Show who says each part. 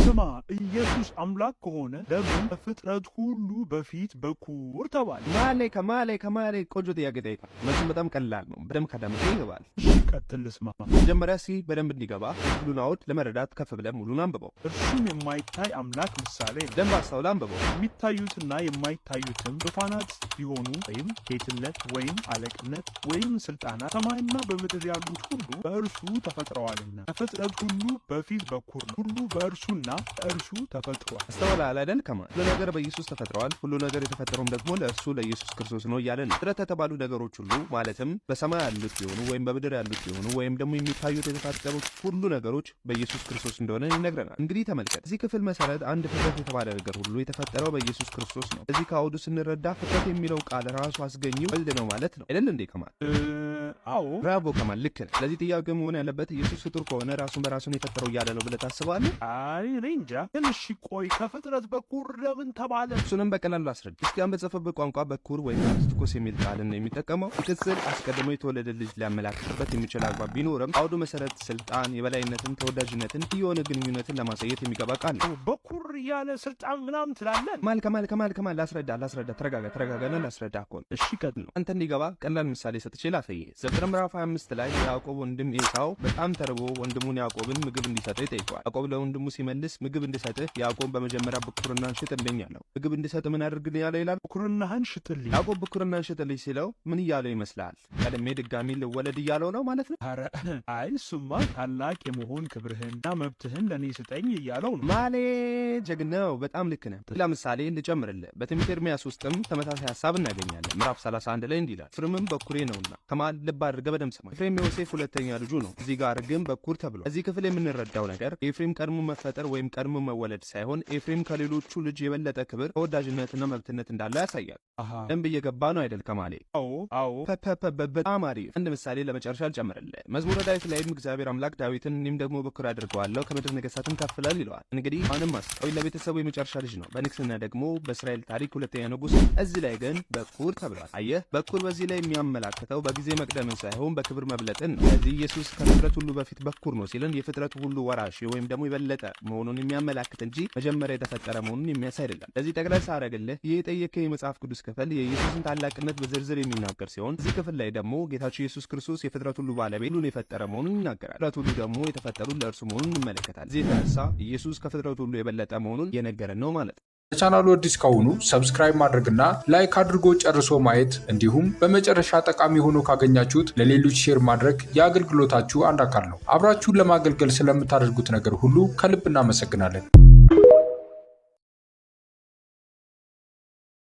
Speaker 1: ስማ፣ ኢየሱስ አምላክ ከሆነ ለምን ከፍጥረት ሁሉ በፊት በኩር ተባለ?
Speaker 2: ማሌ ከማሌ ከማሌ፣ ቆንጆ ጥያቄ ጠይቃል። መልሱም በጣም ቀላል ነው። በደንብ ካዳመጥከኝ ይገባል።
Speaker 1: እሺ፣ ቀጥል ልስማ።
Speaker 2: መጀመሪያ እስኪ በደንብ እንዲገባ የክፍሉን አውድ ለመረዳት ከፍ ብለህ ሙሉን አንብበው።
Speaker 1: እርሱም የማይታይ አምላክ ምሳሌ ነው።
Speaker 2: በደንብ አስተውለህ አንብበው።
Speaker 1: የሚታዩትና የማይታዩትም ዙፋናት ቢሆኑ ወይም ጌትነት ወይም አለቅነት ወይም ስልጣናት፣ ሰማይና በምድር ያሉት ሁሉ በእርሱ ተፈጥረዋልና ከፍጥረት ሁሉ በፊት በኩር ነው። ሁሉ በእርሱና ለእርሱ ተፈጥሯል።
Speaker 2: አስተውለሃል አይደል? ከማል፣ ሁሉ ነገር በኢየሱስ ተፈጥረዋል። ሁሉ ነገር የተፈጠረውም ደግሞ ለእርሱ ለኢየሱስ ክርስቶስ ነው እያለ ነው። ፍጥረት የተባሉ ነገሮች ሁሉ፣ ማለትም በሰማይ ያሉት ቢሆኑ ወይም በምድር ያሉት ቢሆኑ ወይም ደግሞ የሚታዩት፣ የተፈጠሩት ሁሉ ነገሮች በኢየሱስ ክርስቶስ እንደሆነ ይነግረናል። እንግዲህ ተመልከት። እዚህ ክፍል መሰረት አንድ ፍጥረት የተባለ ነገር ሁሉ የተፈጠረው በኢየሱስ ክርስቶስ ነው። እዚህ ከአውዱ ስንረዳ ፍጥረት የሚለው ቃል ራሱ አስገኚው ወልድ ነው ማለት ነው። አይደል እንዴ ከማል?
Speaker 1: አዎ።
Speaker 2: ብራቮ ከማል፣ ልክ ነህ። ስለዚህ ጥያቄ መሆን ያለበት ኢየሱስ ፍጡር ከሆነ ራሱን በራሱን የፈጠረው እያለ ነው ብለህ ታስባለህ?
Speaker 1: አይ፣ እኔ እንጃ። ግን እሺ ቆይ፣ ከፍጥረት በኩር ለምን ተባለ?
Speaker 2: እሱንም በቀላሉ አስረዳ። ክርስቲያን በጻፈበት ቋንቋ በኩር ወይም ፕሮቶቶኮስ የሚል ቃልን ነው የሚጠቀመው። ቅጽል አስቀድሞ የተወለደ ልጅ ሊያመላክትበት የሚችል አግባብ ቢኖርም አውዱ መሰረት ስልጣን፣ የበላይነትን፣ ተወዳጅነትን፣ የሆነ ግንኙነትን ለማሳየት የሚገባ ቃል ነው።
Speaker 1: በኩር እያለ ስልጣን ምናምን ትላለን።
Speaker 2: ከማል፣ ከማል፣ ከማል፣ ከማል፣ ላስረዳ፣ ላስረዳ። ተረጋጋ፣ ተረጋጋና ላስረዳ እኮ ነው።
Speaker 1: እሺ፣ ቀጥል ነው።
Speaker 2: አንተ እንዲገባ ቀላል ምሳሌ ሰጥቼ ላሳይህ። ዘፍጥረት ምዕራፍ 25 ላይ የያዕቆብ ወንድም ኤሳው በጣም ተርቦ ወንድሙን ያዕቆብን ምግብ እንዲሰጠው ይጠይቀዋል። ያዕቆብ ለወንድሙ ሲመልስ ምግብ እንድሰጥህ ያዕቆብ በመጀመሪያ ብኩርናን ሽጥልኝ አለው። ምግብ እንድሰጥ ምን አድርግልኝ አለው ይላል?
Speaker 1: ብኩርናህን ሽጥልኝ።
Speaker 2: ያዕቆብ ብኩርናን ሽጥልኝ ሲለው ምን እያለው ይመስላል? ቀድሜ ድጋሚ ልወለድ እያለው ነው ማለት ነው።
Speaker 1: ኧረ አይ፣ እሱማ ታላቅ የመሆን ክብርህንና መብትህን ለእኔ ስጠኝ እያለው ነው።
Speaker 2: ማሌ፣ ጀግናው፣ በጣም ልክ ነህ። ሌላ ምሳሌ ልጨምርልህ። በትንቢተ ኤርምያስ ውስጥም ተመሳሳይ ሀሳብ እናገኛለን። ምዕራፍ 31 ላይ እንዲህ ይላል፣ ኤፍሬምም በኩሬ ነውና። ከማል፣ ልብ አድርገህ በደንብ ስማ። ኤፍሬም የዮሴፍ ሁለተኛ ልጁ ነው። እዚህ ጋር ግን በኩር ተብሏል። እዚህ ክፍል የምንረዳው ነገር የኤፍሬም ቀድሞ መፈጠር ወይም ቀድሞ መወለድ ሳይሆን ኤፍሬም ከሌሎቹ ልጅ የበለጠ ክብር፣ ተወዳጅነትና መብትነት እንዳለው ያሳያል። ደንብ እየገባ ነው አይደል ከማሌ?
Speaker 1: አዎ።
Speaker 2: ፐፐፐ፣ በጣም አሪፍ። አንድ ምሳሌ ለመጨረሻ ልጨምርልህ። መዝሙረ ዳዊት ላይም እግዚአብሔር አምላክ ዳዊትን እኔም ደግሞ በኩር አድርገዋለሁ፣ ከምድር ነገሥታትም ከፍ ይላል ይለዋል። እንግዲህ አሁንም ዳዊት ለቤተሰቡ የመጨረሻ ልጅ ነው። በንግስና ደግሞ በእስራኤል ታሪክ ሁለተኛ ንጉሥ ነው። እዚህ ላይ ግን በኩር ተብሏል። አየህ፣ በኩር በዚህ ላይ የሚያመላክተው በጊዜ መቅደምን ሳይሆን በክብር መብለጥን ነው። ስለዚህ ኢየሱስ ከፍጥረት ሁሉ በፊት በኩር ነው ሲልን የፍጥረቱ ሁሉ ወራሽ ወይም ደግሞ የበለጠ መሆኑን የሚያመላክት እንጂ መጀመሪያ የተፈጠረ መሆኑን የሚያሳይ አይደለም። ለዚህ ጠቅለል ሳረግልህ ይህ የጠየከኝ የመጽሐፍ ቅዱስ ክፍል የኢየሱስን ታላቅነት በዝርዝር የሚናገር ሲሆን እዚህ ክፍል ላይ ደግሞ ጌታችን ኢየሱስ ክርስቶስ የፍጥረት ሁሉ ባለቤት፣ ሁሉን የፈጠረ መሆኑን ይናገራል። ፍጥረት ሁሉ ደግሞ የተፈጠሩ ለእርሱ መሆኑን እንመለከታለን። እዚህ የተነሳ ኢየሱስ ከፍጥረት ሁሉ የበለጠ መሆኑን የነገረን ነው ማለት ነው።
Speaker 3: ለቻናሉ አዲስ ከሆኑ subscribe ማድረግና like አድርጎ ጨርሶ ማየት፣ እንዲሁም በመጨረሻ ጠቃሚ ሆኖ ካገኛችሁት ለሌሎች share ማድረግ የአገልግሎታችሁ አንድ አካል ነው። አብራችሁን ለማገልገል ስለምታደርጉት ነገር ሁሉ ከልብ እናመሰግናለን።